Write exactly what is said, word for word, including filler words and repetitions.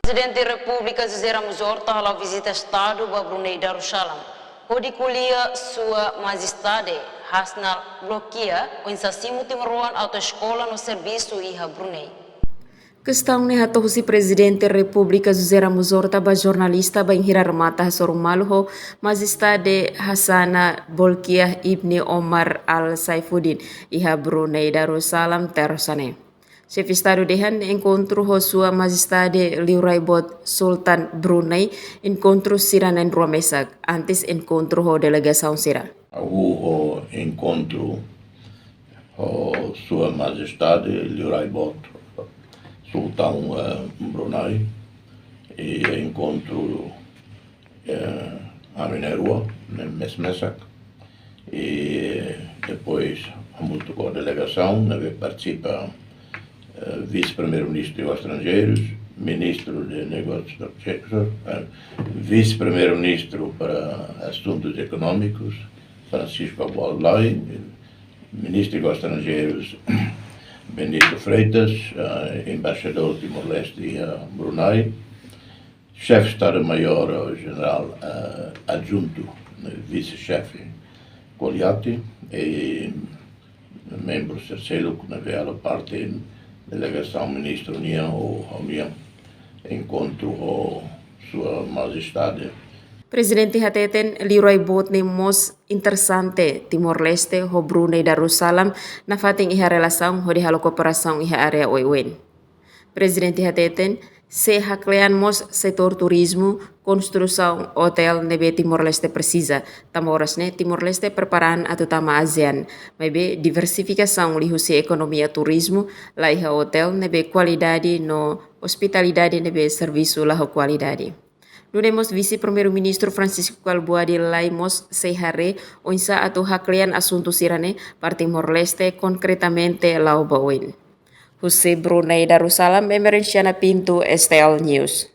Prezidente Repúblika José Ramos Horta hala'o vizita estadu ba Brunei Darussalam, hodi ko'alia Sua Majestade Hassanal Bolkiah oinsá simu timoroan atu eskola no servisu iha Brunei. Kestaun ne'e hato'o husi Prezidente Repúblika José Ramos Horta ba jornalista bainhira remata hasoru malu ho Majestade Hassanal Bolkiah Ibni Omar Al Saifuddin iha Brunei Darussalam, tersa ne'e. Xefe Estadu dehan enkontru ho Sua Majestade Liu Raiboot Sultan Brunei enkontru sira na'in-rua mesak, antes enkontru ho delegasaun sira. Ha'u ho enkontru ho Sua Majestade Liu Raiboot Sultan, eh, Brunei, i enkontru, eh, ami na'in-rua, ne'e mes-mesak. I depois, hamutuk ho delegasaun ne'ebé partisipa, eh, Vise-Primeiru-Ministru Estranjeirus, Ministru de Negócios Estrangeiros, eh, Vise-Primeiru-Ministru para Assuntos Económicos, Francisco Abdullahi, Ministru Estranjeirus Benedito Freitas, eh, Embaixadór Timor-Leste iha Brunei, Xefe Estadu-Maiór, eh, Jenerál, eh, Adjuntu, eh, Vise-Xefe Coliati, i membru seluk ne'ebé halo parte delegasaun ministru nian ho, ho nian enkontru ho Sua Majestade. Prezidente hateten Liu Raiboot ne'e mós interesante Timor-Leste ho Brunei Darussalam nafatin iha relasaun hodi halo kooperasaun iha área oioin. Prezidente hateten, sei haklean mós setór turizmu, konstrusaun otél ne'ebé Timor-Leste presiza, tanba oras ne'e Timor-Leste prepara an atu tama ASEAN, maibé diversifikasaun liuhusi ekonomia turizmu, laiha otél ne'ebé kualidade no ospitalidade ne'ebé servisu la ho kualidade. Nune'e mós Vise-Primeiru-Ministru Francisco Kalbuadi Lay mós sei haree oinsá atu haklean asuntu sira-ne'e ba Timor-Leste konkretamente la'o ba oin. Husi Brunei Darussalam, Emerenciana Pinto, S T L News.